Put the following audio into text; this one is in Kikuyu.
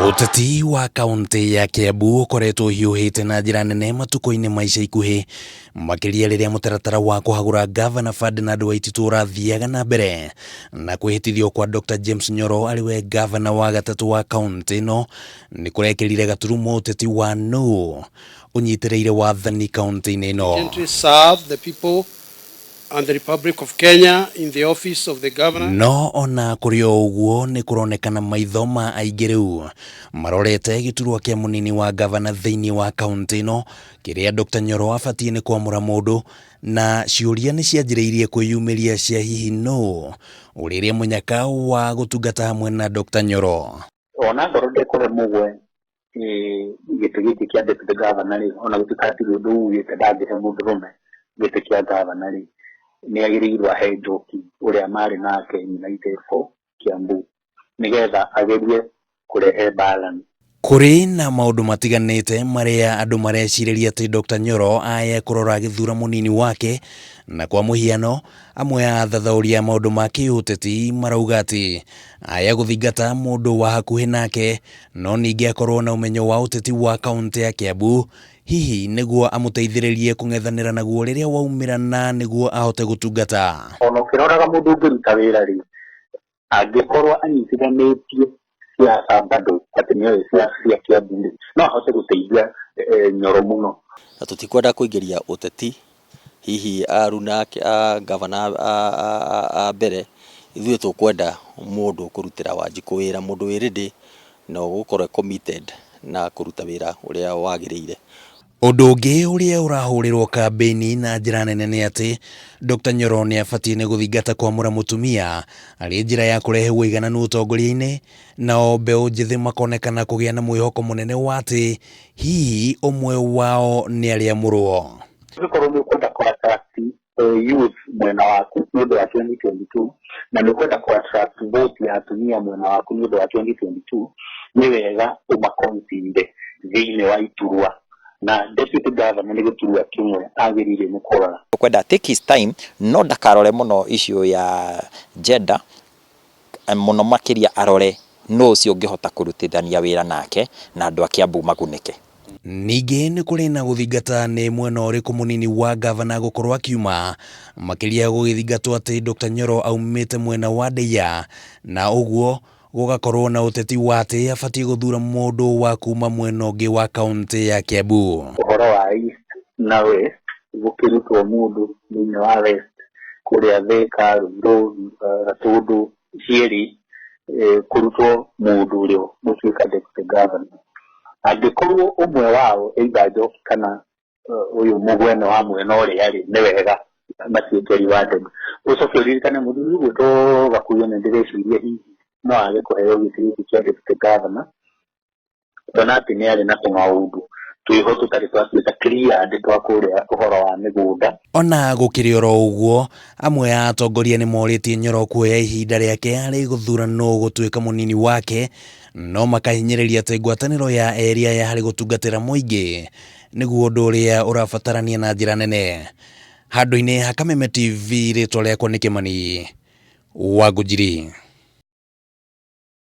Ũteti wa kaũntĩ ya Kiambu ũkoretwo ũhiũhĩte na njĩra nene matukũ-inĩ ma ica ikuhĩ, makĩria rĩrĩa mũtaratara wa kũhagũra ngavana Ferdinand Waititu ũrathiaga na mbere na kwĩhĩtithio kwa Dr James Nyoro arĩ we ngavana wa gatatũ wa kaũntĩ ĩno nĩ kũrekĩrire gaturumo ũteti wa nũ ũnyitĩrĩire wathani kaũntĩ-inĩ ĩno. Gently serve the people and the Republic of Kenya in the office of the governor. No ona kũrĩ o ũguo nĩ kũronekana maitho ma aingĩ rĩu marorete gĩturwa kĩa mũnini wa ngavana thĩinĩ wa kaũntĩ ĩno kĩrĩa Dr Nyoro abatiĩ nĩ kwamũra mũndũ na ciũria nĩ cianjĩrĩirie kwĩyumĩria cia hihi nũ ũrĩrĩa mũnyaka wa gũtungata hamwe na Dr Nyoro. Ona ngorwo ndekũhe Mũgwe gĩtĩ gĩkĩ kĩa deputy governor rĩ, ona gũtuĩka hatirĩ ũndũ ugĩte ndangĩhe mũndũrũme gĩtĩ kĩa governor rĩ, nĩ agĩrĩirwo ahe Njoki ũrĩa marĩ nake in 94 Kiambu nĩgetha agerie kũrehe balance. Kũrĩ na maũndũ matiganĩte marĩa andũ marecirĩria atĩ Dr Nyoro aye kũrora agĩthura mũnini wake, na kwa mũhiano amwe a athathaũri a maũndũ ma kĩũteti marauga atĩ aya gũthingata mũndũ wa hakuhĩ nake no ningĩ akorwo na ũmenyo wa ũteti wa kaũntĩ ya Kiambu hihi nĩguo amũteithĩrĩrie kũng'ethanĩra naguo rĩrĩa waumĩra na nĩguo ahote gũtungata. Ona ũkĩroraga mũndũ ũngĩruta wĩra rĩ, angĩkorwo anyitithanĩtie siasa bado atĩ nĩoĩ siasa cia Kiambu rĩ, no ahote gũteithia Nyoro mũno. Na tũtikwenda kũingĩria ũteti hihi aruna a gavana a mbere, ithuĩ tũkwenda mũndũ ũkũrutĩra Wanjikũ wĩra, mũndũ wĩ ready na ũgũkorwo e committed na kũruta wĩra ũrĩa wagĩrĩire. Ũndũ ũngĩ ũrĩa ũrahũrĩrwo kambĩini na njĩra nene nĩ atĩ Dr Nyoro nĩ abatiĩ nĩ gũthingata kwamũra mũtumia arĩ njĩra ya kũrehe ũigananu ũtongoria-inĩ, nao mbeũ njĩthĩ makonekana kũgĩa na mwĩhoko mũnene wa atĩ hihi ũmwe wao nĩ arĩamũrwo. Angĩkorwo nĩ ũkwenda kũ attract youth mwena waku nĩ ũndũ wa 2022 na nĩ ũkwenda kũ attract vote ya atumia mwena waku nĩ ũndũ wa 2022, nĩ wega ũmaconsider thĩinĩ wa iturwa, na deputy governor nĩ gĩturwa kĩmwe agĩrĩire nĩ kũrora. Kwenda take his time no ndakarore mũno issue ya gender mũno, makĩria arore nũ ũcio ũngĩhota kũrutithania wĩra nake na andũ a Kiambu magunĩke. Ningĩ nĩ kũrĩ na gũthingata nĩ mwena ũrĩkũ mũnini wa ngavana gũkorwo akiuma, makĩria gũgĩthingatwo atĩ Dr Nyoro aumĩte mwena wa Ndeiya na ũguo gũgakorwo na ũteti wa atĩ abatiĩ gũthura mũndũ wa kuma mwena ũngĩ wa kaũntĩ ya Kiambu. Ũhoro wa East na West gũkĩrutwo mũndũ thĩinĩ wa West kũrĩa Thika, Ruiru, Gatũndũ cierĩ, kũrutwo mũndũ ũrĩa gũtuĩka deputy governor. Angĩkorwo ũmwe wao either Njoki kana ũyũ Mũgwene wa mwena ũrĩa rĩ, nĩ wega matuĩke rewarded. Ũcoke ũririkane mũthuri ũgwĩtwo Gakuyo nĩ ndĩreciria hihi no age kũheo gĩtĩ gĩkĩ kĩa deputy governor, kuona atĩ nĩ arĩ na tũmaũndũ twĩho tũtarĩ twatuĩka cleared twa kũrĩa ũhoro wa mĩgũnda. Ona gũkĩrĩ oro ũguo, amwe a atongoria nĩ morĩtie Nyoro kuoya ihinda rĩake harĩ gũthura nũ gũtuĩka mũnini wake, no makahinyĩrĩria atĩ ngwatanĩro ya erĩ aya harĩ gũtungatĩra mũingĩ nĩguo ũndũ ũrĩa ũrabatarania na njĩra nene. Handũ-inĩ ha Kameme TV, rĩtwa rĩakwa nĩ Kĩmani Wangũnjiri.